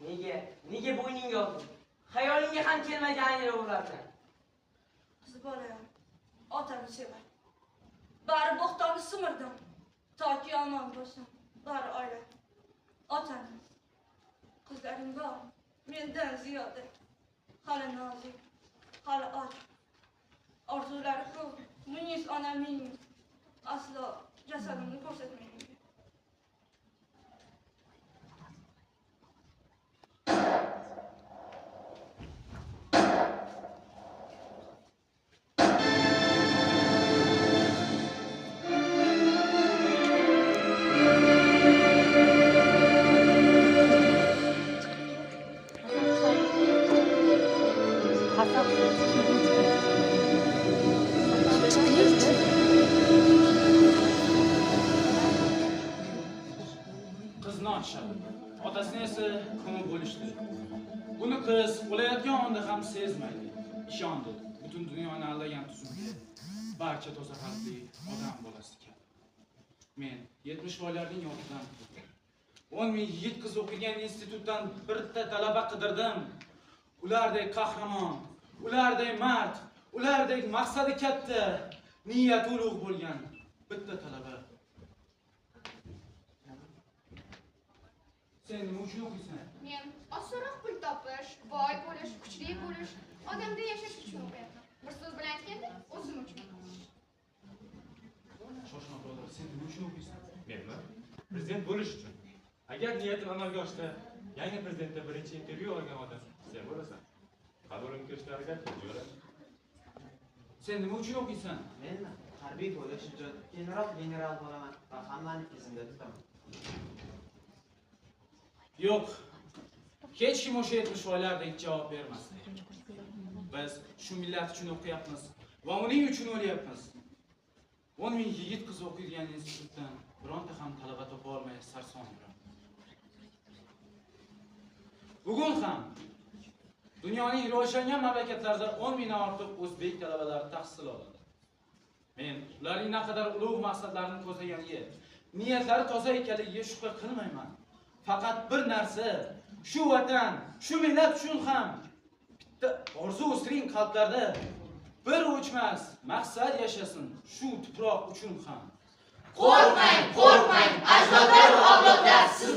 Nega? Nega bo'yningga olding? Xayolingga ham kelmagan ayni bilan. Qiz bola otani sevar. Bari bo'xtonni simirdim. Toki omon bo'lsin. Bari oila. Otani. Qizlarim bor. Mendan ziyoda. Hali nozik, hali och. Orzulari ko'p. Munis onamning aslo jasadimni ko'rsatmaydi. Qizni ochishadi. Otasini esa ko'mib bo'lishdi. Buni qiz o'layotgan onda ham sezmaydi. Ishondi. Butun dunyoni aldagan tuzumga. Barcha toza qalbli odam bolasi kabi. Men 70 boylarning yotidan tug'ildim. 10 ming yigit qiz o'qigan institutdan bitta talaba qidirdim. Ulardek qahramon, ulardek mard, ulardek maqsadi katta, niyati ulug' bo'lgan bitta talaba. Sen nima uchun o'qiysan? Men osonroq pul topish, boy bo'lish, kuchli bo'lish, odamda yashash uchun o'qiyapman. Bir so'z bilan aytganda, o'zim uchun. Shoshma birodar, sen nima uchun o'qiysan? Menmi? Prezident bo'lish uchun. Agar niyatim amalga oshsa, yangi prezidentda birinchi intervyu olgan odam sen bo'lasan. Qabulim kirishga harakat qil, jo'ra. Sen nima uchun o'qiysan? Menmi? Harbiy bo'lish uchun. Keyinroq general bo'laman va hammani izimda tutaman. Yo'q. Hech kim o'sha 70 oylardek javob bermasdi. Biz shu millat uchun o'qiyapmiz va uning uchun o'lyapmiz. 10 ming yigit qiz o'qiydigan institutdan bironta ham talaba topa olmay sarson yuramiz. Bugun ham dunyoning rivojlangan mamlakatlarida 10 mingdan ortiq o'zbek talabalari tahsil oladi. Men ularning naqadar ulug' maqsadlarini ko'zlaganiga, niyatlari toza ekanligiga shubha qilmayman. Faqat bir narsa, shu vatan, shu millat uchun ham bitta orzu o'stiring qalblarda. Bir o'chmas maqsad yashasin shu tuproq uchun ham. Qo'rqmang, qo'rqmang, ajdodlar va avlodlar siz